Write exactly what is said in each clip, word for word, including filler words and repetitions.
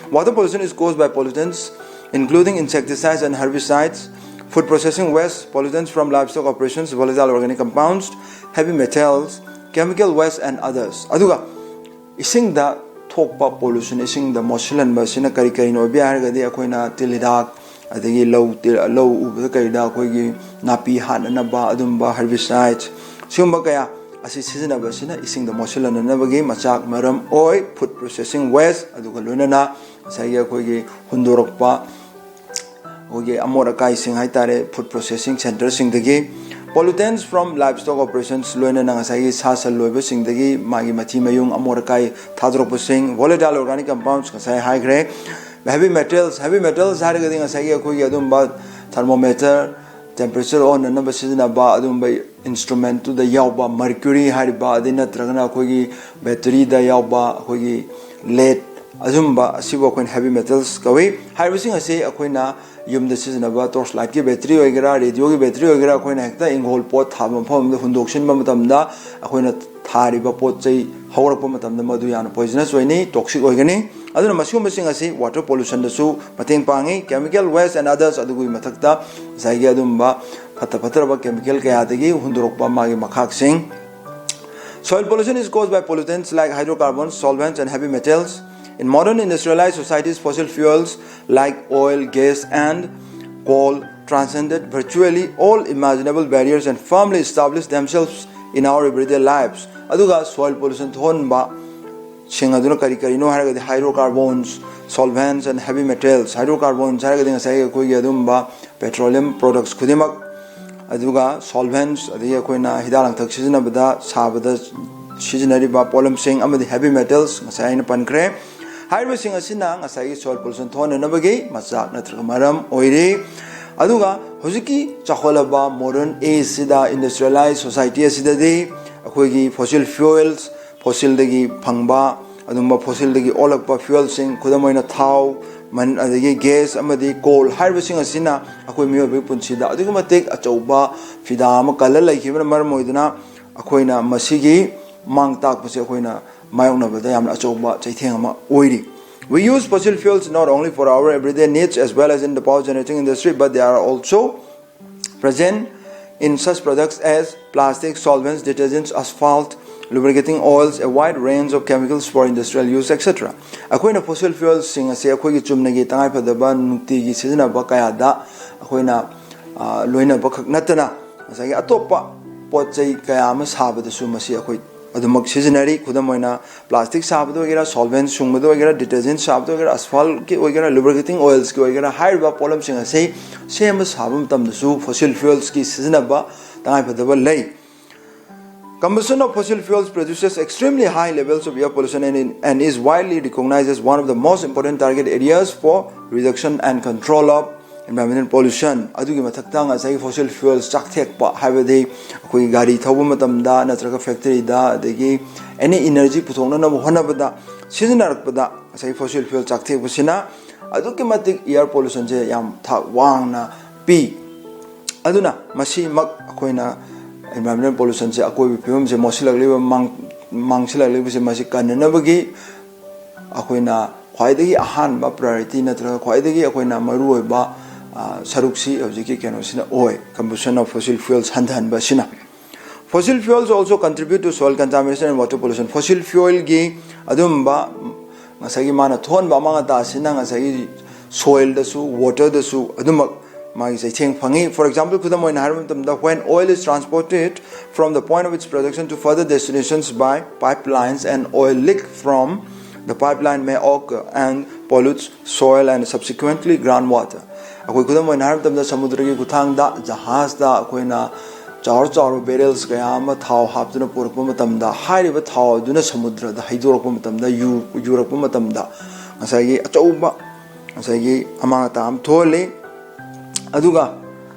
Water pollution is caused by pollutants including insecticides and herbicides, food processing waste, pollutants from livestock operations, volatile organic compounds, heavy metals, chemical waste and others. ꯑꯗꯨꯒ ꯏꯁꯤꯡꯗ ꯊꯣꯛꯄ pollution, ꯏꯁꯤꯡꯗ ꯃꯣꯠꯁꯤꯜꯍꯟꯕ ꯑꯁꯤꯅ ꯀꯔꯤ ꯀꯔꯤꯅꯣ ꯑꯣꯏꯕ ꯌꯥꯏ ꯍꯥꯏꯔꯒꯗꯤ ꯑꯩꯈꯣꯏꯅ ꯇꯤꯜ ꯍꯤꯗꯥꯛ, ꯑꯗꯒꯤ ꯂꯧ ꯇꯤ- ꯂꯧ ꯎꯕꯗ ꯀꯔꯤꯗ ꯑꯩꯈꯣꯏꯒꯤ ꯅꯥꯄꯤ ꯍꯥꯠꯅꯅꯕ ꯑꯗꯨꯝꯕ herbicides, ꯁꯤꯒꯨꯝꯕ ꯀꯌꯥ ꯑꯁꯤ ꯁꯤꯖꯤꯟꯅꯕꯁꯤꯅ ꯏꯁꯤꯡꯗ ꯃꯣꯠꯁꯤꯜꯍꯟꯅꯕꯒꯤ ꯃꯆꯥꯛ ꯃꯔꯝ ꯑꯣꯏ꯫ Food processing waste, ꯑꯗꯨꯒ ꯂꯣꯏꯅꯅ ꯉꯁꯥꯏꯒꯤ ꯑꯩꯈꯣꯏꯒꯤ ꯍꯨꯟꯗꯣꯔꯛꯄ ꯑꯩꯈꯣꯏꯒꯤ ꯑꯃꯣꯠ ꯑꯀꯥꯏꯁꯤꯡ ꯍꯥꯏꯇꯥꯔꯦ, food processing centreꯁꯤꯡꯗꯒꯤ꯫ Pollutants from livestock operations, ꯂꯣꯏꯅꯅ ꯉꯁꯥꯏꯒꯤ ꯁꯥ ꯁꯟ ꯂꯣꯏꯕꯁꯤꯡꯗꯒꯤ ꯃꯥꯒꯤ ꯃꯊꯤ ꯃꯌꯨꯡ ꯑꯃꯣꯠ ꯑꯀꯥꯏ ꯊꯥꯗꯣꯔꯛꯄꯁꯤꯡ꯫ Volatile organic compounds ꯉꯁꯥꯏ ꯍꯥꯏꯈ꯭ꯔꯦ꯫ Heavy metals, heavy metals ꯍꯥꯏꯔꯒꯗꯤ ꯉꯁꯥꯏꯒꯤ ꯑꯩꯈꯣꯏꯒꯤ ꯑꯗꯨꯝꯕ thermometer, temperature ꯑꯣꯟꯅꯅꯕ ꯁꯤꯖꯤꯟꯅꯕ ꯑꯗꯨꯝꯕ instrumentꯇꯨꯗ ꯌꯥꯎꯕ mercury ꯍꯥꯏꯔꯤꯕ, ꯑꯗꯩ ꯅꯠꯇ꯭ꯔꯒꯅ ꯑꯩꯈꯣꯏꯒꯤ batteryꯗ ꯌꯥꯎꯕ ꯑꯩꯈꯣꯏꯒꯤ lead, ꯑꯗꯨꯝꯕ ꯑꯁꯤꯕꯨ ꯑꯩꯈꯣꯏꯅ heavy metals ꯀꯧꯏ꯫ ꯍꯥꯏꯔꯤꯕꯁꯤꯡ ꯑꯁꯤ ꯑꯩꯈꯣꯏꯅ ꯌꯨꯝꯗ ꯁꯤꯖꯤꯟꯅꯕ torch lightꯀꯤ battery ꯑꯣꯏꯒꯦꯔꯥ, radioꯒꯤ battery ꯑꯣꯏꯒꯦꯔꯥ, ꯑꯩꯈꯣꯏꯅ ꯍꯦꯛꯇ ꯏꯪꯈꯣꯜ ꯄꯣꯠ ꯊꯥꯕ ꯃꯐꯝ ꯑꯃꯗ ꯍꯨꯟꯗꯣꯛꯁꯤꯟꯕ ꯃꯇꯝꯗ ꯑꯩꯈꯣꯏꯅ ꯊꯥꯔꯤꯕ ꯄꯣꯠ ꯆꯩ ꯍꯧꯔꯛꯄ ꯃꯇꯝꯗ ꯃꯗꯨ ꯌꯥꯝꯅ poisonous ꯑꯣꯏꯅꯤ, toxic ꯑꯣꯏꯒꯅꯤ꯫ ꯑꯗꯨꯅ ꯃꯁꯤꯒꯨꯝꯕꯁꯤꯡ ꯑꯁꯤ water pollutionꯗꯁꯨ ꯃꯇꯦꯡ ꯄꯥꯡꯉꯤ꯫ Chemical waste and others, ꯑꯗꯨꯒꯤ ꯃꯊꯛꯇ ꯉꯁꯥꯏꯒꯤ ꯑꯗꯨꯝꯕ ꯐꯠꯇ ꯐꯠꯇ꯭ꯔꯕ chemical ꯀꯌꯥꯗꯒꯤ ꯍꯨꯟꯗꯣꯔꯛꯄ ꯃꯥꯒꯤ ꯃꯈꯥꯛꯁꯤꯡ꯫ Soil pollution is caused by pollutants like hydrocarbons, solvents and heavy metals. In modern industrialized societies, fossil fuels like oil, gas and coal transcended virtually all imaginable barriers and firmly established themselves in our everyday lives. ꯑꯗꯨꯒ soil pollution ꯊꯣꯛꯍꯟꯕ ꯁꯤꯡ ꯑꯗꯨꯅ ꯀꯔꯤ ꯀꯔꯤꯅꯣ ꯍꯥꯏꯔꯒꯗꯤ hydrocarbons, solvents and heavy metals꯫ Hydrocarbons ꯍꯥꯏꯔꯒꯗꯤ ꯉꯁꯥꯏꯒꯤ ꯑꯩꯈꯣꯏꯒꯤ ꯑꯗꯨꯝꯕ petroleum products ꯈꯨꯗꯤꯡꯃꯛ, ꯑꯗꯨꯒ solvents, ꯑꯗꯒꯤ ꯑꯩꯈꯣꯏꯅ ꯍꯤꯗꯥꯛ ꯂꯥꯡꯊꯛ ꯁꯤꯖꯤꯟꯅꯕꯗ, ꯁꯥꯕꯗ ꯁꯤꯖꯤꯟꯅꯔꯤꯕ ꯄꯣꯠꯂꯝꯁꯤꯡ ꯑꯃꯗꯤ heavy metals ꯉꯁꯥꯏ ꯑꯩꯅ ꯄꯟꯈ꯭ꯔꯦ꯫ ꯍꯥꯏꯔꯤꯕꯁꯤꯡ ꯑꯁꯤꯅ ꯉꯁꯥꯏꯒꯤ soil pollution ꯊꯣꯛꯍꯟꯅꯅꯕꯒꯤ ꯃꯆꯥꯛ ꯅꯠꯇ꯭ꯔꯒ ꯃꯔꯝ ꯑꯣꯏꯔꯤ꯫ ꯑꯗꯨꯒ ꯍꯧꯖꯤꯛꯀꯤ ꯆꯥꯎꯈꯠꯂꯕ modern ageꯁꯤꯗ, industrialized society ꯑꯁꯤꯗꯗꯤ ꯑꯩꯈꯣꯏꯒꯤ fossil fuels, fossilꯗꯒꯤ ꯐꯪꯕ ꯑꯗꯨꯝꯕ fossilꯗꯒꯤ ꯑꯣꯜꯂꯛꯄ fuelꯁꯤꯡ, ꯈꯨꯗꯝ ꯑꯣꯏꯅ ꯊꯥꯎ, ꯃꯟ, ꯑꯗꯒꯤ gas ꯑꯃꯗꯤ coal ꯍꯥꯏꯔꯤꯕꯁꯤꯡ ꯑꯁꯤꯅ ꯑꯩꯈꯣꯏ ꯃꯤꯑꯣꯏꯕꯒꯤ ꯄꯨꯟꯁꯤꯗ ꯑꯗꯨꯛꯀꯤ ꯃꯇꯤꯛ ꯑꯆꯧꯕ ꯐꯤꯗꯥ ꯑꯃ ꯀꯜꯂ ꯂꯩꯈꯤꯕꯅ ꯃꯔꯝ ꯑꯣꯏꯗꯨꯅ ꯑꯩꯈꯣꯏꯅ ꯃꯁꯤꯒꯤ ꯃꯥꯡ ꯇꯥꯛꯄꯁꯦ ꯑꯩꯈꯣꯏꯅ ꯃꯥꯌꯣꯛꯅꯕꯗ ꯌꯥꯝꯅ ꯑꯆꯧꯕ ꯆꯩꯊꯦꯡ ꯑꯃ ꯑꯣꯏꯔꯤ꯫ We use fossil fuels not only for our everyday needs as well as in the power generating industry, but they are also present in such products as plastic, solvents, detergents, asphalt, lubricating oils, a wide range of chemicals for industrial use, et cetera. ꯑꯩꯈꯣꯏꯅ fossil fuelsꯁꯤꯡ ꯑꯁꯤ ꯑꯩꯈꯣꯏꯒꯤ ꯆꯨꯝꯅꯒꯤ ꯇꯉꯥꯏꯐꯗꯕ ꯅꯨꯡꯇꯤꯒꯤ ꯁꯤꯖꯤꯟꯅꯕ ꯀꯌꯥꯗ ꯑꯩꯈꯣꯏꯅ ꯂꯣꯏꯅꯕ ꯈꯛ ꯅꯠꯇꯅ ꯉꯁꯥꯏꯒꯤ ꯑꯇꯣꯞꯄ ꯄꯣꯠ ꯆꯩ ꯀꯌꯥ ꯑꯃ ꯁꯥꯕꯗꯁꯨ ꯃꯁꯤ ꯑꯩꯈꯣꯏ ꯑꯗꯨꯃꯛ ꯁꯤꯖꯤꯟꯅꯔꯤ꯫ ꯈꯨꯗꯝ ꯑꯣꯏꯅ, plastic ꯁꯥꯕꯗ ꯑꯣꯏꯒꯦꯔꯥ, solvent ꯁꯨꯡꯕꯗ ꯑꯣꯏꯒꯦꯔꯥ, detergent ꯁꯥꯕꯗ ꯑꯣꯏꯒꯦꯔꯥ, asphaltꯀꯤ ꯑꯣꯏꯒꯦꯔꯥ, lubricating oilsꯀꯤ ꯑꯣꯏꯒꯦꯔꯥ, ꯍꯥꯏꯔꯤꯕ ꯄꯣꯠꯂꯝꯁꯤꯡ ꯑꯁꯤ ꯁꯦꯝꯕ ꯁꯥꯕ ꯃꯇꯝꯗꯁꯨ fossil fuelsꯀꯤ ꯁꯤꯖꯤꯟꯅꯕ ꯇꯉꯥꯏꯐꯗꯕ ꯂꯩ꯫ Combustion of fossil fuels produces extremely high levels of air pollution and, and is widely recognized as one of the most important target areas for reduction and control of environmental pollution꯫ ꯑꯗꯨꯒꯤ ꯃꯊꯛꯇ ꯉꯁꯥꯏꯒꯤ fossil fuels ꯆꯥꯛꯊꯦꯛꯄ ꯍꯥꯏꯕꯗꯤ ꯑꯩꯈꯣꯏꯒꯤ ꯒꯥꯔꯤ ꯊꯧꯕ ꯃꯇꯝꯗ ꯅꯠꯇ꯭ꯔꯒ factoryꯗ, ꯑꯗꯒꯤ any energy ꯄꯨꯊꯣꯛꯅꯅꯕ ꯍꯣꯠꯅꯕꯗ ꯁꯤꯖꯤꯟꯅꯔꯛꯄꯗ ꯉꯁꯥꯏꯒꯤ fossil fuel ꯆꯥꯛꯊꯦꯛꯄꯁꯤꯅ ꯑꯗꯨꯛꯀꯤ ꯃꯇꯤꯛ air pollutionꯁꯦ ꯌꯥꯝ ꯊꯥꯛ ꯋꯥꯡꯅ ꯄꯤ꯫ ꯑꯗꯨꯅ ꯃꯁꯤꯃꯛ ꯑꯩꯈꯣꯏꯅ environmental pollutionꯁꯦ, ꯑꯀꯣꯏꯕꯒꯤ ꯐꯤꯕꯝꯁꯦ ꯃꯣꯠꯁꯤꯜꯂꯛꯂꯤꯕ, ꯃꯥꯡ-, ꯃꯥꯡꯁꯤꯜꯂꯛꯂꯤꯕꯁꯦ, ꯃꯁꯤ ꯀꯟꯅꯅꯕꯒꯤ ꯑꯩꯈꯣꯏꯅ ꯈ꯭ꯋꯥꯏꯗꯒꯤ ꯑꯍꯥꯟꯕ priority ꯅꯠꯇ꯭ꯔꯒ ꯈ꯭ꯋꯥꯏꯗꯒꯤ ꯑꯩꯈꯣꯏꯅ ꯃꯔꯨꯑꯣꯏꯕ, ꯑ, ꯁꯔꯨꯛꯁꯤ ꯍꯧꯖꯤꯛꯀꯤ ꯀꯩꯅꯣꯁꯤꯅ ꯑꯣꯏ, combustion of fossil fuels ꯍꯟꯊꯍꯟꯕ ꯑꯁꯤꯅ꯫ Fossil fuels also contribute to soil contamination and water pollution꯫ Fossil fuelꯒꯤ ꯑꯗꯨꯝꯕ ꯉꯁꯥꯏꯒꯤ ꯃꯥꯅ ꯊꯣꯛꯍꯟꯕ ꯑꯃꯥꯡ ꯑꯇꯥ ꯑꯁꯤꯅ ꯉꯁꯥꯏꯒꯤ soilꯗꯁꯨ, waterꯗꯁꯨ ꯑꯗꯨꯃꯛ ꯃꯥꯒꯤ ꯆꯩꯊꯦꯡ ꯐꯪꯉꯤ꯫ For example, ꯈꯨꯗꯝ ꯑꯣꯏꯅ ꯍꯥꯏꯔꯕ ꯃꯇꯝꯗ, when oil is transported from the point of its production to further destinations by pipelines, an oil leak from the pipeline may occur and pollutes soil and subsequently groundwater꯫ ꯑꯩꯈꯣꯏ ꯈꯨꯗꯝ ꯑꯣꯏꯅ ꯍꯥꯏꯔꯕ ꯃꯇꯝꯗ, ꯁꯃꯨꯗ꯭ꯔꯒꯤ ꯈꯨꯠꯊꯥꯡꯗ ꯖꯍꯥꯖꯇ ꯑꯩꯈꯣꯏꯅ ꯆꯥꯎꯔ ꯆꯥꯎꯔꯕ barrels ꯀꯌꯥ ꯑꯃ ꯊꯥꯎ ꯍꯥꯞꯇꯨꯅ ꯄꯨꯔꯛꯄ ꯃꯇꯝꯗ, ꯍꯥꯏꯔꯤꯕ ꯊꯥꯎ ꯑꯗꯨꯅ ꯁꯃꯨꯗ꯭ꯔꯗ ꯍꯩꯗꯣꯔꯛꯄ ꯃꯇꯝꯗ, ꯌꯨ-, ꯌꯨꯔꯛꯄ ꯃꯇꯝꯗ, ꯉꯁꯥꯏꯒꯤ ꯑꯆꯧꯕ, ꯉꯁꯥꯏꯒꯤ ꯑꯃꯥꯡ ꯑꯇꯥ ꯑꯃ ꯊꯣꯛꯍꯜꯂꯤ꯫ ꯑꯗꯨꯒ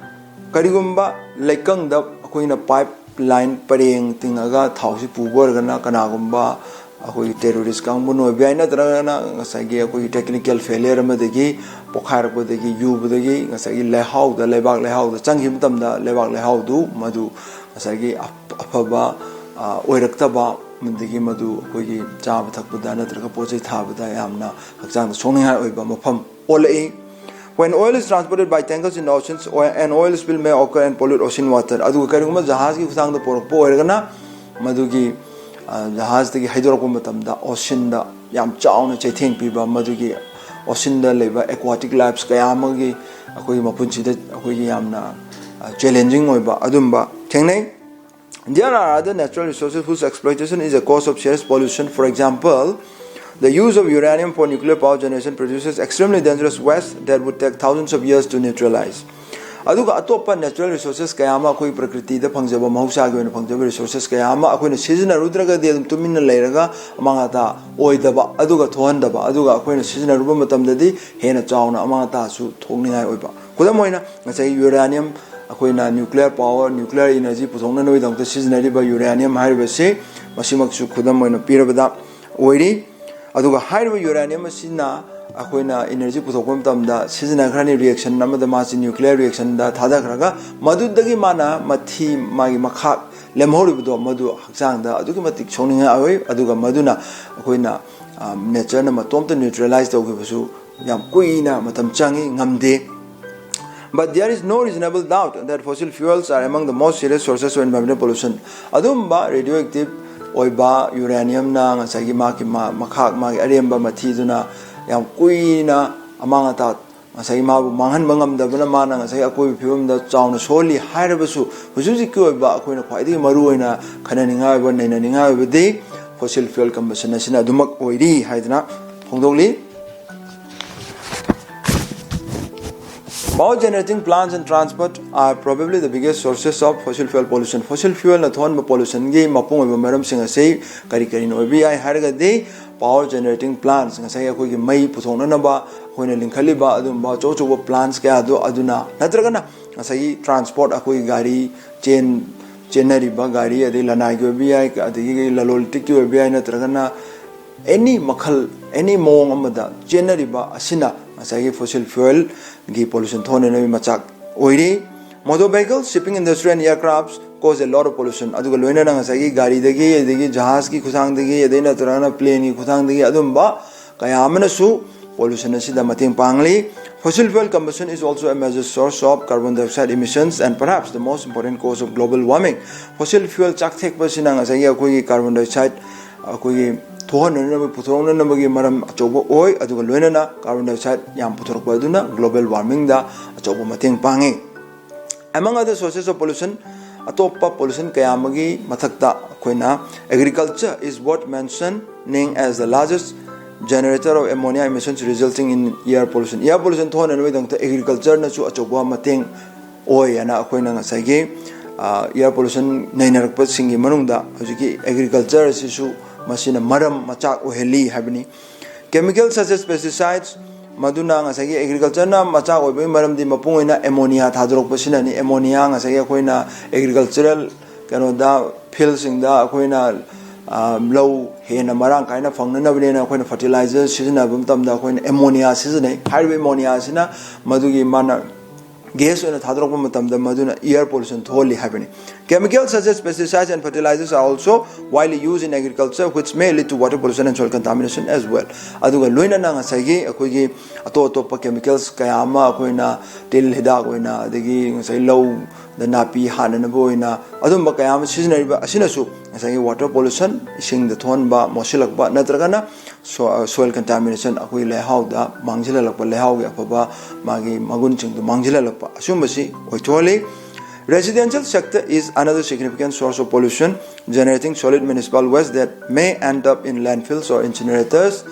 ꯀꯔꯤꯒꯨꯝꯕ ꯂꯩꯀꯪꯗ ꯑꯩꯈꯣꯏꯅ pipeline ꯄꯔꯦꯡ ꯇꯤꯡꯉꯒ ꯊꯥꯎꯁꯤ ꯄꯨꯕ ꯑꯣꯏꯔꯒꯅ, ꯀꯅꯥꯒꯨꯝꯕ ꯑꯩꯈꯣꯏꯒꯤ terrorist ꯀꯥꯡꯕꯨꯅ ꯑꯣꯏꯕ ꯌꯥꯏ, ꯅꯠꯇ꯭ꯔꯒꯅ ꯉꯁꯥꯏꯒꯤ ꯑꯩꯈꯣꯏꯒꯤ technical failure ꯑꯃꯗꯒꯤ, ꯄꯣꯈꯥꯏꯔꯛꯄꯗꯒꯤ, ꯌꯨꯕꯗꯒꯤ ꯉꯁꯥꯏꯒꯤ ꯂꯩꯍꯥꯎꯗ, ꯂꯩꯕꯥꯛ ꯂꯩꯍꯥꯎꯗ ꯆꯪꯈꯤꯕ ꯃꯇꯝꯗ, ꯂꯩꯕꯥꯛ ꯂꯩꯍꯥꯎꯗꯨ ꯃꯗꯨ ꯉꯁꯥꯏꯒꯤ ꯑꯐ-, ꯑꯐꯕ, ꯑ, ꯑꯣꯏꯔꯛꯇꯕ, ꯑꯃꯗꯒꯤ ꯃꯗꯨ ꯑꯩꯈꯣꯏꯒꯤ ꯆꯥꯕ ꯊꯛꯄꯗ ꯅꯠꯇ꯭ꯔꯒ ꯄꯣꯠ ꯆꯩ ꯊꯥꯕꯗ ꯌꯥꯝꯅ ꯍꯛꯆꯥꯡꯗ ꯁꯣꯛꯅꯤꯡꯉꯥꯏ ꯑꯣꯏꯕ ꯃꯐꯝ ꯑꯣꯜꯂꯛꯏ꯫ When oil is transported by tankers in the oceans, oil, an oil spill may occur and pollute ocean water. ꯑꯗꯨꯒ ꯀꯔꯤꯒꯨꯝꯕ ꯖꯍꯥꯖꯒꯤ ꯈꯨꯊꯥꯡꯗ ꯄꯨꯔꯛꯄ ꯑꯣꯏꯔꯒꯅ ꯃꯗꯨꯒꯤ ꯖꯍꯥꯖꯇꯒꯤ ꯍꯩꯗꯣꯔꯛꯄ ꯃꯇꯝꯗ oceanꯗ ꯌꯥꯝ ꯆꯥꯎꯅ ꯆꯩꯊꯦꯡ ꯄꯤꯕ, ꯃꯗꯨꯒꯤ oceanꯗ ꯂꯩꯕ aquatic lifeꯁ ꯀꯌꯥ ꯑꯃꯒꯤ ꯑꯩꯈꯣꯏꯒꯤ ꯃꯄꯨꯟꯁꯤꯗ ꯑꯩꯈꯣꯏꯒꯤ ꯌꯥꯝꯅ challenging ꯑꯣꯏꯕ ꯑꯗꯨꯝꯕ ꯊꯦꯡꯅꯩ꯫ There are other natural resources whose exploitation is a cause of serious pollution. For example, the use of uranium for nuclear power generation produces extremely dangerous waste that would take thousands of years to neutralize. ꯑꯗꯨꯒ ꯑꯇꯣꯞꯄ natural resources ꯀꯌꯥ ꯑꯃ, ꯑꯩꯈꯣꯏ ꯄ꯭ꯔꯀ꯭ꯔꯤꯇꯤꯗ ꯐꯪꯖꯕ, ꯃꯍꯧꯁꯥꯒꯤ ꯑꯣꯏꯅ ꯐꯪꯖꯕ resources ꯀꯌꯥ ꯑꯃ ꯑꯩꯈꯣꯏꯅ ꯁꯤꯖꯤꯟꯅꯔꯨꯗ꯭ꯔꯒꯗꯤ ꯑꯗꯨꯝ ꯇꯨꯃꯤꯟꯅ ꯂꯩꯔꯒ ꯑꯃꯥꯡ ꯑꯇꯥ ꯑꯣꯏꯗꯕ, ꯑꯗꯨꯒ ꯊꯣꯛꯍꯟꯗꯕ, ꯑꯗꯨꯒ ꯑꯩꯈꯣꯏꯅ ꯁꯤꯖꯤꯟꯅꯔꯨꯕ ꯃꯇꯝꯗꯗꯤ ꯍꯦꯟꯅ ꯆꯥꯎꯅ ꯑꯃꯥꯡ ꯑꯇꯥꯁꯨ ꯊꯣꯛꯅꯤꯡꯉꯥꯏ ꯑꯣꯏꯕ꯫ ꯈꯨꯗꯝ ꯑꯣꯏꯅ, ꯉꯁꯥꯏ uranium, ꯑꯩꯈꯣꯏꯅ nuclear power, nuclear energy ꯄꯨꯊꯣꯛꯅꯅꯕꯒꯤꯗꯃꯛꯇ ꯁꯤꯖꯤꯟꯅꯔꯤꯕ uranium ꯍꯥꯏꯔꯤꯕꯁꯤ, ꯃꯁꯤꯃꯛꯁꯨ ꯈꯨꯗꯝ ꯑꯣꯏꯅ ꯄꯤꯔꯕꯗ ꯑꯣꯏꯔꯤ꯫ ꯑꯗꯨꯒ ꯍꯥꯏꯔꯤꯕ uranium ꯑꯁꯤꯅ ꯑꯩꯈꯣꯏꯅ energy ꯄꯨꯊꯣꯛꯄ ꯃꯇꯝꯗ ꯁꯤꯖꯤꯟꯅꯈ꯭ꯔꯅꯤ, reaction ꯑꯃꯗ ꯃꯥꯁꯤ nuclear reactionꯗ ꯊꯥꯗꯈ꯭ꯔꯒ, ꯃꯗꯨꯗꯒꯤ ꯃꯥꯅ ꯃꯊꯤ, ꯃꯥꯒꯤ ꯃꯈꯥꯛ ꯂꯦꯝꯍꯧꯔꯤꯕꯗꯣ, ꯃꯗꯨ ꯍꯛꯆꯥꯡꯗ ꯑꯗꯨꯛꯀꯤ ꯃꯇꯤꯛ ꯁꯣꯛꯅꯤꯡꯉꯥꯏ ꯑꯣꯏ꯫ ꯑꯗꯨꯒ ꯃꯗꯨꯅ ꯑꯩꯈꯣꯏꯅ natureꯅ ꯃꯇꯣꯝꯇ neutralize ꯇꯧꯈꯤꯕꯁꯨ ꯌꯥꯝ ꯀꯨꯏꯅ ꯃꯇꯝ ꯆꯪꯉꯤ, ꯉꯝꯗꯦ꯫ But there is no reasonable doubt that fossil fuels are among the most serious sources of environmental pollution. ꯑꯗꯨꯝꯕ radioactive ꯑꯣꯏꯕ uraniumꯅ ꯉꯁꯥꯏꯒꯤ ꯃꯥꯒꯤ ꯃꯥ-, ꯃꯈꯥꯛ, ꯃꯥꯒꯤ ꯑꯔꯦꯝꯕ ꯃꯊꯤꯗꯨꯅ ꯌꯥꯝ ꯀꯨꯏꯅ ꯑꯃꯥꯡ ꯑꯇꯥ, ꯉꯁꯥꯏꯒꯤ ꯃꯥꯕꯨ ꯃꯥꯡꯍꯟꯕ ꯉꯝꯗꯕꯅ ꯃꯥꯅ ꯉꯁꯥꯏꯒꯤ ꯑꯀꯣꯏꯕ ꯐꯤꯕꯝꯗ ꯆꯥꯎꯅ ꯁꯣꯛꯍꯜꯂꯤ ꯍꯥꯏꯔꯕꯁꯨ, ꯍꯧꯖꯤꯛ ꯍꯧꯖꯤꯛꯀꯤ ꯑꯣꯏꯕ ꯑꯩꯈꯣꯏꯅ ꯈ꯭ꯋꯥꯏꯗꯒꯤ ꯃꯔꯨꯑꯣꯏꯅ ꯈꯟꯅꯅꯤꯡꯉꯥꯏ ꯑꯣꯏꯕ, ꯅꯩꯅꯅꯤꯡꯉꯥꯏ ꯑꯣꯏꯕꯗꯤ fossil fuel combustion ꯑꯁꯤꯅ ꯑꯗꯨꯃꯛ ꯑꯣꯏꯔꯤ ꯍꯥꯏꯗꯅ ꯐꯣꯡꯗꯣꯛꯂꯤ꯫ Power generating plants and transport are probably the biggest sources of fossil fuel pollution. Fossil fuelꯅ ꯊꯣꯛꯍꯟꯕ pollutionꯒꯤ ꯃꯄꯨꯡ ꯑꯣꯏꯕ ꯃꯔꯝꯁꯤꯡ ꯑꯁꯤ ꯀꯔꯤ ꯀꯔꯤꯅ ꯑꯣꯏꯕ ꯌꯥꯏ ꯍꯥꯏꯔꯒꯗꯤ, power generating plants, ꯉꯁꯥꯏꯒꯤ ꯑꯩꯈꯣꯏꯒꯤ ꯃꯩ ꯄꯨꯊꯣꯛꯅꯅꯕ ꯑꯩꯈꯣꯏꯅ ꯂꯤꯡꯈꯠꯂꯤꯕ ꯑꯗꯨꯒꯨꯝꯕ ꯑꯆꯧ ꯑꯆꯧꯕ plants ꯀꯌꯥꯗꯣ ꯑꯗꯨꯅ, ꯅꯠꯇ꯭ꯔꯒꯅ ꯉꯁꯥꯏꯒꯤ transport, ꯑꯩꯈꯣꯏꯒꯤ ꯒꯥꯔꯤ ꯆꯦꯟ-, ꯆꯦꯟꯅꯔꯤꯕ ꯒꯥꯔꯤ, ꯑꯗꯩ ꯂꯅꯥꯏꯒꯤ ꯑꯣꯏꯕ ꯌꯥꯏ, ꯑꯗꯒꯤ ꯂꯂꯣꯟ ꯏꯇꯤꯛꯀꯤ ꯑꯣꯏꯕ ꯌꯥꯏ, ꯅꯠꯇ꯭ꯔꯒꯅ any ꯃꯈꯜ, any ꯃꯑꯣꯡ ꯑꯃꯗ ꯆꯦꯟꯅꯔꯤꯕ ꯑꯁꯤꯅ ꯉꯁꯥꯏꯒꯤ fossil fuelꯒꯤ pollution ꯊꯣꯛꯍꯟꯅꯕꯒꯤ ꯃꯆꯥꯛ ꯑꯣꯏꯔꯤ꯫ Motor vehicles, shipping industry and aircrafts cause a lot of pollution. ꯑꯗꯨꯒ ꯂꯣꯏꯅꯅ ꯉꯁꯥꯏꯒꯤ ꯒꯥꯔꯤꯗꯒꯤ, ꯑꯗꯒꯤ ꯖꯍꯥꯖꯀꯤ ꯈꯨꯊꯥꯡꯗꯒꯤ, ꯑꯗꯩ ꯅꯠꯇ꯭ꯔꯒꯅ ꯄ꯭ꯂꯦꯟꯒꯤ ꯈꯨꯊꯥꯡꯗꯒꯤ, ꯑꯗꯨꯝꯕ ꯀꯌꯥ ꯑꯃꯅꯁꯨ ꯄꯣꯂꯨꯁꯟ ꯑꯁꯤꯗ ꯃꯇꯦꯡ ꯄꯥꯡꯂꯤ꯫ Fossil fuel combustion is also a major source of carbon dioxide emissions and perhaps the most important cause of global warming. Fossil fuel ꯆꯥꯛꯊꯦꯛꯄꯁꯤꯅ ꯉꯁꯥꯏꯒꯤ ꯑꯩꯈꯣꯏꯒꯤ ꯀꯥꯔꯕꯣꯟ ꯗꯥꯏꯑꯣꯛꯁꯥꯏꯠ ꯑꯩꯈꯣꯏꯒꯤ ꯊꯣꯛꯍꯟꯅꯅꯕ, ꯄꯨꯊꯣꯛꯅꯅꯕꯒꯤ ꯃꯔꯝ ꯑꯆꯧꯕ ꯑꯣꯏ꯫ ꯑꯗꯨꯒ ꯂꯣꯏꯅꯅ ꯀꯥꯔꯕꯣꯟ ꯗꯥꯏꯑꯣꯛꯁꯥꯏꯠ ꯌꯥꯝ ꯄꯨꯊꯣꯔꯛꯄ ꯑꯗꯨꯅ global warming ꯗ ꯑꯆꯧꯕ ꯃꯇꯦꯡ ꯄꯥꯡꯉꯤ꯫ Among other sources of pollution, ꯑꯇꯣꯞꯄ ꯄꯣꯂꯨꯁꯟ ꯀꯌꯥ ꯑꯃꯒꯤ ꯃꯊꯛꯇ ꯑꯩꯈꯣꯏꯅ agriculture is worth mentioning as the largest generator of ammonia emissions resulting in air pollution. Air pollution ꯊꯣꯛꯍꯟꯅꯕꯒꯤꯗꯃꯛꯇ ꯑꯦꯒ꯭ꯔꯤꯀꯜꯆꯔꯅꯁꯨ ꯑꯆꯧꯕ ꯃꯇꯦꯡ ꯑꯣꯏ ꯍꯥꯏꯅ ꯑꯩꯈꯣꯏꯅ ꯉꯁꯥꯏꯒꯤ, ꯑ, air pollution ꯅꯩꯅꯔꯛꯄꯁꯤꯡꯒꯤ ꯃꯅꯨꯡꯗ ꯍꯧꯖꯤꯛꯀꯤ ꯑꯦꯒ꯭ꯔꯤꯀꯜꯆꯔ ꯑꯁꯤꯁꯨ ꯃꯁꯤꯅ ꯃꯔꯝ ꯃꯆꯥꯛ ꯑꯣꯏꯍꯜꯂꯤ ꯍꯥꯏꯕꯅꯤ꯫ Chemical such as pesticides, ꯃꯗꯨꯅ ꯉꯁꯥꯏꯒꯤ ꯑꯦꯒ꯭ꯔꯤꯀꯜꯆꯔꯅ ꯃꯆꯥꯛ ꯑꯣꯏꯕꯒꯤ ꯃꯔꯝꯗꯤ ꯃꯄꯨꯡ ꯑꯣꯏꯅ ꯑꯦꯃꯣꯅꯤꯌꯥ ꯊꯥꯗꯣꯔꯛꯄꯁꯤꯅꯅꯤ꯫ ꯑꯦꯃꯣꯅꯤꯌꯥ ꯉꯁꯥꯏꯒꯤ ꯑꯩꯈꯣꯏꯅ ꯑꯦꯒ꯭ꯔꯤꯀꯜꯆꯔꯦꯜ ꯀꯩꯅꯣꯗ, ꯐꯤꯜꯁꯤꯡꯗ ꯑꯩꯈꯣꯏꯅ, ꯑ, ꯂꯧ ꯍꯦꯟꯅ ꯃꯔꯥꯡ ꯀꯥꯏꯅ ꯐꯪꯅꯅꯕꯅꯦꯅ ꯑꯩꯈꯣꯏꯅ ꯐꯔꯇꯤꯂꯥꯏꯖꯔ ꯁꯤꯖꯤꯟꯅꯕ ꯃꯇꯝꯗ ꯑꯩꯈꯣꯏꯅ ꯑꯦꯃꯣꯅꯤꯌꯥ ꯁꯤꯖꯤꯟꯅꯩ꯫ ꯍꯥꯏꯔꯤꯕ ꯑꯦꯃꯣꯅꯤꯌꯥ ꯑꯁꯤꯅ ꯃꯗꯨꯒꯤ ꯃꯥꯅ ꯒ꯭ꯌꯥꯁ ꯑꯣꯏꯅ ꯊꯥꯗꯣꯔꯛꯄ ꯃꯇꯝꯗ ꯃꯗꯨꯅ air pollution ꯊꯣꯛꯍꯜꯂꯤ ꯍꯥꯏꯕꯅꯤ꯫ Chemicals such as pesticides and fertilizers are also widely used in agriculture, which may lead to water pollution and soil contamination as well. ꯑꯗꯨꯒ ꯂꯣꯏꯅꯅ ꯉꯁꯥꯏꯒꯤ ꯑꯩꯈꯣꯏꯒꯤ ꯑꯇꯣꯞ ꯑꯇꯣꯞꯄ ꯀꯦꯃꯤꯀꯦꯜꯁ ꯀꯌꯥ ꯑꯃ ꯑꯩꯈꯣꯏꯅ ꯇꯤꯜ ꯍꯤꯗꯥꯛ ꯑꯣꯏꯅ, ꯑꯗꯒꯤ ꯉꯁꯥꯏ ꯂꯧꯗ ꯅꯥꯄꯤ ꯍꯥꯠꯅꯅꯕ ꯑꯣꯏꯅ ꯑꯗꯨꯝꯕ ꯀꯌꯥ ꯑꯃ ꯁꯤꯖꯤꯟꯅꯔꯤꯕ ꯑꯁꯤꯅꯁꯨ ꯉꯁꯥꯏꯒꯤ water pollution, ꯏꯁꯤꯡꯗ ꯊꯣꯛꯍꯟꯕ, ꯃꯣꯠꯁꯤꯜꯂꯛꯄ, ꯅꯠꯇ꯭ꯔꯒꯅ so-, soil contamination, ꯑꯩꯈꯣꯏ ꯂꯩꯍꯥꯎꯗ ꯃꯥꯡꯁꯤꯜꯍꯜꯂꯛꯄ, ꯂꯩꯍꯥꯎꯒꯤ ꯑꯐꯕ ꯃꯥꯒꯤ ꯃꯒꯨꯟꯁꯤꯡꯗꯨ ꯃꯥꯡꯁꯤꯜꯍꯜꯂꯛꯄ, ꯑꯁꯤꯒꯨꯝꯕꯁꯤ ꯑꯣꯏꯊꯣꯛꯍꯜꯂꯤ꯫ Residential sector is another significant source of pollution, generating solid municipal waste that may end up in landfills or incinerators,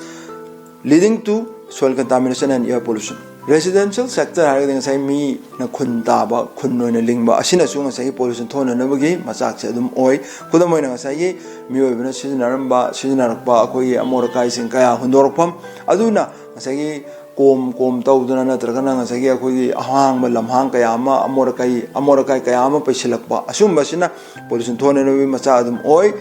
leading to soil contamination and air pollution. Residential sector ꯍꯥꯏꯔꯒꯗꯤ ꯉꯁꯥꯏ ꯃꯤꯅ ꯈꯨꯟ ꯇꯥꯕ, ꯈꯨꯟ ꯑꯣꯏꯅ ꯂꯤꯡꯕ, ꯑꯁꯤꯅꯁꯨ ꯉꯁꯥꯏꯒꯤ pollution ꯊꯣꯛꯍꯟꯅꯕꯒꯤ ꯃꯆꯥꯛꯁꯦ ꯑꯗꯨꯝ ꯑꯣꯏ꯫ ꯈꯨꯗꯝ ꯑꯣꯏꯅ ꯉꯁꯥꯏꯒꯤ ꯃꯤꯑꯣꯏꯕꯅ ꯁꯤꯖꯤꯟꯅꯔꯝꯕ, ꯁꯤꯖꯤꯟꯅꯔꯛꯄ ꯑꯩꯈꯣꯏꯒꯤ ꯑꯃꯣꯠ ꯑꯀꯥꯏꯁꯤꯡ ꯀꯌꯥ ꯍꯨꯟꯗꯣꯔꯛꯐꯝ, ꯑꯗꯨꯅ ꯉꯁꯥꯏꯒꯤ ꯀꯣꯝ ꯀꯣꯝ ꯇꯧꯗꯨꯅ ꯅꯠꯇ꯭ꯔꯒꯅ ꯉꯁꯥꯏꯒꯤ ꯑꯩꯈꯣꯏꯒꯤ ꯑꯍꯥꯡꯕ ꯂꯝꯍꯥꯡ ꯀꯌꯥ ꯑꯃ, ꯑꯃꯣꯠ ꯑꯀꯥꯏ, ꯑꯃꯣꯠ ꯑꯀꯥꯏ ꯀꯌꯥ ꯑꯃ ꯄꯩꯁꯤꯜꯂꯛꯄ, ꯑꯁꯤꯒꯨꯝꯕꯁꯤꯅ pollution ꯊꯣꯛꯍꯟꯅꯕꯒꯤ ꯃꯆꯥꯛ ꯑꯗꯨꯝ ꯑꯣꯏ꯫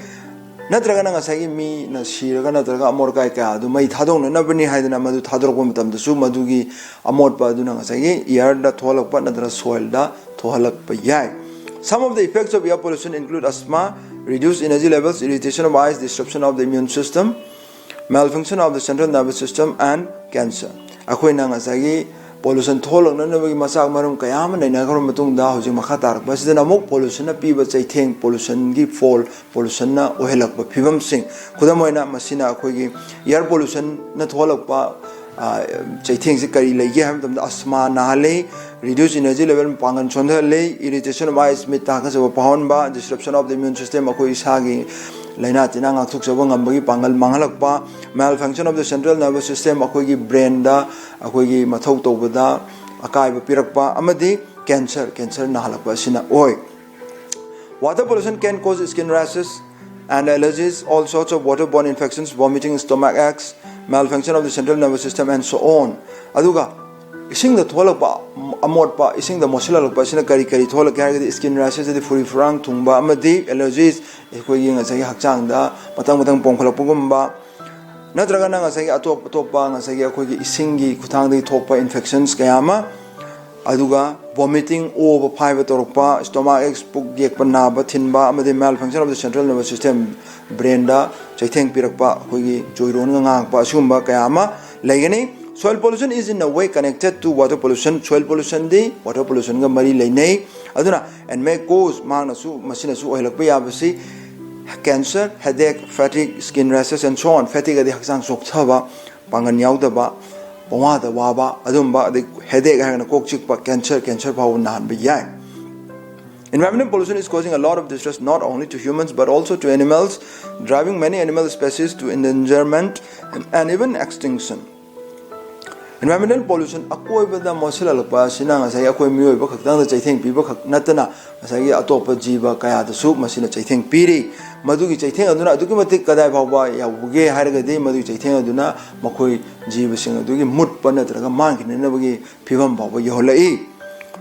ꯅꯠꯇ꯭ꯔꯒꯅ ꯉꯁꯥꯏꯒꯤ ꯃꯤꯅ ꯁꯤꯔꯒ ꯅꯠꯇ꯭ꯔꯒ ꯑꯃꯣꯠ ꯑꯀꯥꯏ ꯀꯌꯥ ꯑꯗꯨ ꯃꯩ ꯊꯥꯗꯣꯛꯅꯅꯕꯅꯤ ꯍꯥꯏꯗꯅ ꯃꯗꯨ ꯊꯥꯗꯣꯔꯛꯄ ꯃꯇꯝꯗꯁꯨ ꯃꯗꯨꯒꯤ ꯑꯃꯣꯠꯄ ꯑꯗꯨꯅ ꯉꯁꯥꯏꯒꯤ air ꯗ ꯊꯣꯛꯍꯜꯂꯛꯄ ꯅꯠꯇ꯭ꯔꯒ soil ꯗ ꯊꯣꯛꯍꯜꯂꯛꯄ ꯌꯥꯏ꯫ Some of the effects of air pollution include asthma, reduced energy levels, irritation of eyes, disruption of the immune system, malfunction of the central nervous system, and cancer. ꯑꯩꯈꯣꯏꯅ ꯉꯁꯥꯏꯒꯤ ꯄꯣꯂꯨꯁꯟ ꯊꯣꯛꯍꯜꯂꯛꯅꯅꯕꯒꯤ ꯃꯆꯥꯛ ꯃꯔꯝ ꯀꯌꯥ ꯑꯃ ꯅꯩꯅꯈ꯭ꯔꯕ ꯃꯇꯨꯡꯗ, ꯍꯧꯖꯤꯛ ꯃꯈꯥ ꯇꯥꯔꯛꯄ ꯑꯁꯤꯗꯅ ꯑꯃꯨꯛ ꯄꯣꯂꯨꯁꯟꯅ ꯄꯤꯕ ꯆꯩꯊꯦꯡ, ꯄꯣꯂꯨꯁꯟꯒꯤ ꯐꯣꯜ, ꯄꯣꯂꯨꯁꯟꯅ ꯑꯣꯏꯍꯜꯂꯛꯄ ꯐꯤꯕꯝꯁꯤꯡ, ꯈꯨꯗꯝ ꯑꯣꯏꯅ ꯃꯁꯤꯅ ꯑꯩꯈꯣꯏꯒꯤ ꯏꯌꯥꯔ ꯄꯣꯂꯨꯁꯟꯅ ꯊꯣꯛꯍꯜꯂꯛꯄ, ꯑ, ꯆꯩꯊꯦꯡꯁꯤ ꯀꯔꯤ ꯂꯩꯒꯦ ꯍꯥꯏꯕ ꯃꯇꯝꯗ, ꯑꯁꯃꯥ ꯅꯥꯍꯜꯂꯤ, ꯔꯤꯗ꯭ꯌꯨꯁ ꯏꯅꯔꯖꯤ ꯂꯦꯚꯦꯜ ꯄꯥꯡꯒꯜ ꯁꯣꯟꯊꯍꯜꯂꯤ, ꯏꯔꯤꯇꯦꯁꯟ ꯑꯣꯐ ꯑꯥꯏꯁ, ꯃꯤꯠ ꯇꯥ ꯀꯥꯏꯕ ꯐꯥꯎꯍꯟꯕ, ꯗꯤꯁꯔꯞꯁꯟ ꯑꯣꯐ ꯗ ꯏꯃ꯭ꯌꯨꯟ ꯁꯤꯁꯇꯦꯝ, ꯑꯩꯈꯣꯏ ꯏꯁꯥꯒꯤ ꯂꯥꯏꯅꯥ ꯇꯤꯟꯅꯥ ꯉꯥꯛꯊꯣꯛꯆꯕ ꯉꯝꯕꯒꯤ ꯄꯥꯡꯒꯜ ꯃꯥꯡꯍꯜꯂꯛꯄ, malfunction of the central nervous system, ꯑꯩꯈꯣꯏꯒꯤ ꯕ꯭ꯔꯦꯟꯗ ꯑꯩꯈꯣꯏꯒꯤ ꯃꯊꯧ ꯇꯧꯕꯗ ꯑꯀꯥꯏꯕ ꯄꯤꯔꯛꯄ, ꯑꯃꯗꯤ ꯀꯦꯟꯁꯔ, ꯀꯦꯟꯁꯔ ꯅꯥꯍꯜꯂꯛꯄ ꯑꯁꯤꯅ ꯑꯣꯏ꯫ Water pollution can cause skin rashes and allergies, all sorts of waterborne infections, vomiting, stomach aches, malfunction of the central nervous system, and so on. ꯑꯗꯨꯒ ꯏꯁꯤꯡꯗ ꯊꯣꯛꯍꯜꯂꯛꯄ ꯑꯃꯣꯠꯄ, ꯏꯁꯤꯡꯗ ꯃꯣꯠꯁꯤꯜꯍꯜꯂꯛꯄ ꯑꯁꯤꯅ ꯀꯔꯤ ꯀꯔꯤ ꯊꯣꯛꯍꯜꯂꯛꯀꯦ ꯍꯥꯏꯔꯒꯗꯤ, ꯁ꯭ꯀꯤꯟ ꯔꯦꯁꯦꯁ ꯍꯥꯏꯗꯤ ꯐꯨꯔꯤ ꯐꯨꯔꯥꯡ ꯊꯨꯡꯕ ꯑꯃꯗꯤ ꯑꯦꯂꯔꯖꯤꯁ, ꯑꯩꯈꯣꯏꯒꯤ ꯉꯁꯥꯏꯒꯤ ꯍꯛꯆꯥꯡꯗ ꯃꯊꯪ ꯃꯊꯪ ꯄꯣꯝꯈꯠꯂꯛꯄꯒꯨꯝꯕ, ꯅꯠꯇ꯭ꯔꯒꯅ ꯉꯁꯥꯏꯒꯤ ꯑꯇꯣꯞ ꯑꯇꯣꯞꯄ ꯉꯁꯥꯏꯒꯤ ꯑꯩꯈꯣꯏꯒꯤ ꯏꯁꯤꯡꯒꯤ ꯈꯨꯠꯊꯥꯡꯗꯒꯤ ꯊꯣꯛꯄ ꯏꯟꯐꯦꯛꯁꯟꯁ ꯀꯌꯥ ꯑꯃ, ꯑꯗꯨꯒ ꯚꯣꯃꯤꯇꯤꯡ, ꯑꯣꯕ ꯐꯥꯏꯕ ꯇꯧꯔꯛꯄ, ꯁ꯭ꯇꯣꯃꯥꯛ ꯑꯦꯛꯁ, ꯄꯨꯛ ꯌꯦꯛꯄ ꯅꯥꯕ ꯊꯤꯟꯕ, ꯑꯃꯗꯤ malfunction of the central nervous system, ꯕ꯭ꯔꯦꯟꯗ ꯆꯩꯊꯦꯡ ꯄꯤꯔꯛꯄ, ꯑꯩꯈꯣꯏꯒꯤ ꯆꯣꯏꯔꯣꯟꯒ ꯉꯥꯡꯉꯛꯄ, ꯑꯁꯤꯒꯨꯝꯕ ꯀꯌꯥ ꯑꯃ ꯂꯩꯒꯅꯤ꯫ Soil pollution is in a way connected to water pollution. Soil pollutionꯗꯤ ꯋꯥꯇꯔ ꯄꯣꯂꯨꯁꯟꯒ ꯃꯔꯤ ꯂꯩꯅꯩ꯫ ꯑꯗꯨꯅ, and may cause, ꯃꯍꯥꯛꯅꯁꯨ, ꯃꯁꯤꯅꯁꯨ ꯑꯣꯏꯍꯜꯂꯛꯄ ꯌꯥꯕꯁꯤ cancer, headache, fatigue, skin rashes and so on. Fatigue ꯑꯗꯤ ꯍꯛꯆꯥꯡ ꯆꯣꯛꯊꯕ, ꯄꯥꯡꯒꯜ ꯌꯥꯎꯗꯕ, ꯄꯪꯋꯥꯗ ꯋꯥꯕ, ꯑꯗꯨꯝꯕ, ꯑꯗꯩ ꯍꯦꯗꯦꯛ ꯍꯥꯏꯔꯒꯅ ꯀꯣꯛ ꯆꯤꯛꯄ, ꯀꯦꯟꯁꯔ, ꯀꯦꯟꯁꯔ ꯐꯥꯎꯕ ꯅꯥꯍꯟꯕ ꯌꯥꯏ꯫ Environmental pollution is causing a lot of distress not only to humans but also to animals, driving many animal species to endangerment and even extinction. Environmental pollution, ꯑꯀꯣꯏꯕꯗ ꯃꯣꯠꯁꯤꯜꯂꯛꯄ ꯑꯁꯤꯅ ꯉꯁꯥꯏꯒꯤ ꯑꯩꯈꯣꯏ ꯃꯤꯑꯣꯏꯕ ꯈꯛꯇꯪꯗ ꯆꯩꯊꯦꯡ ꯄꯤꯕ ꯈꯛ ꯅꯠꯇꯅ, ꯉꯁꯥꯏꯒꯤ ꯑꯇꯣꯞꯄ ꯖꯤꯕ ꯀꯌꯥꯗꯁꯨ ꯃꯁꯤꯅ ꯆꯩꯊꯦꯡ ꯄꯤꯔꯤ꯫ ꯃꯗꯨꯒꯤ ꯆꯩꯊꯦꯡ ꯑꯗꯨꯅ ꯑꯗꯨꯛꯀꯤ ꯃꯇꯤꯛ ꯀꯗꯥꯏ ꯐꯥꯎꯕ ꯌꯧꯕꯒꯦ ꯍꯥꯏꯔꯒꯗꯤ, ꯃꯗꯨꯒꯤ ꯆꯩꯊꯦꯡ ꯑꯗꯨꯅ ꯃꯈꯣꯏ ꯖꯤꯕꯁꯤꯡ ꯑꯗꯨꯒꯤ ꯃꯨꯠꯄ ꯅꯠꯇ꯭ꯔꯒ ꯃꯥꯡꯈꯤꯅꯅꯕꯒꯤ ꯐꯤꯕꯝ ꯐꯥꯎꯕ ꯌꯧꯍꯜꯂꯛꯏ꯫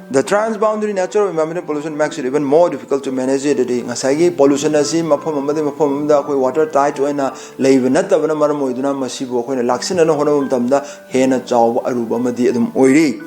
The transboundary nature of environmental pollution makes it even more difficult to manage it. ꯑꯗꯨꯗꯤ ꯉꯁꯥꯏꯒꯤ ꯄꯣꯂꯨꯁꯟ ꯑꯁꯤ ꯃꯐꯝ ꯑꯃꯗꯒꯤ ꯃꯐꯝ ꯑꯃꯗ ꯑꯩꯈꯣꯏ ꯋꯥꯇꯔ ꯇꯥꯏꯠ ꯑꯣꯏꯅ ꯂꯩꯕ ꯅꯠꯇꯕꯅ ꯃꯔꯝ ꯑꯣꯏꯗꯨꯅ, ꯃꯁꯤꯕꯨ ꯑꯩꯈꯣꯏꯅ ꯂꯥꯛꯁꯤꯟꯅꯅ ꯍꯣꯠꯅꯕ ꯃꯇꯝꯗ ꯍꯦꯟꯅ ꯆꯥꯎꯕ ꯑꯔꯨꯕ ꯑꯃꯗꯤ ꯑꯗꯨꯝ ꯑꯣꯏꯔꯤ꯫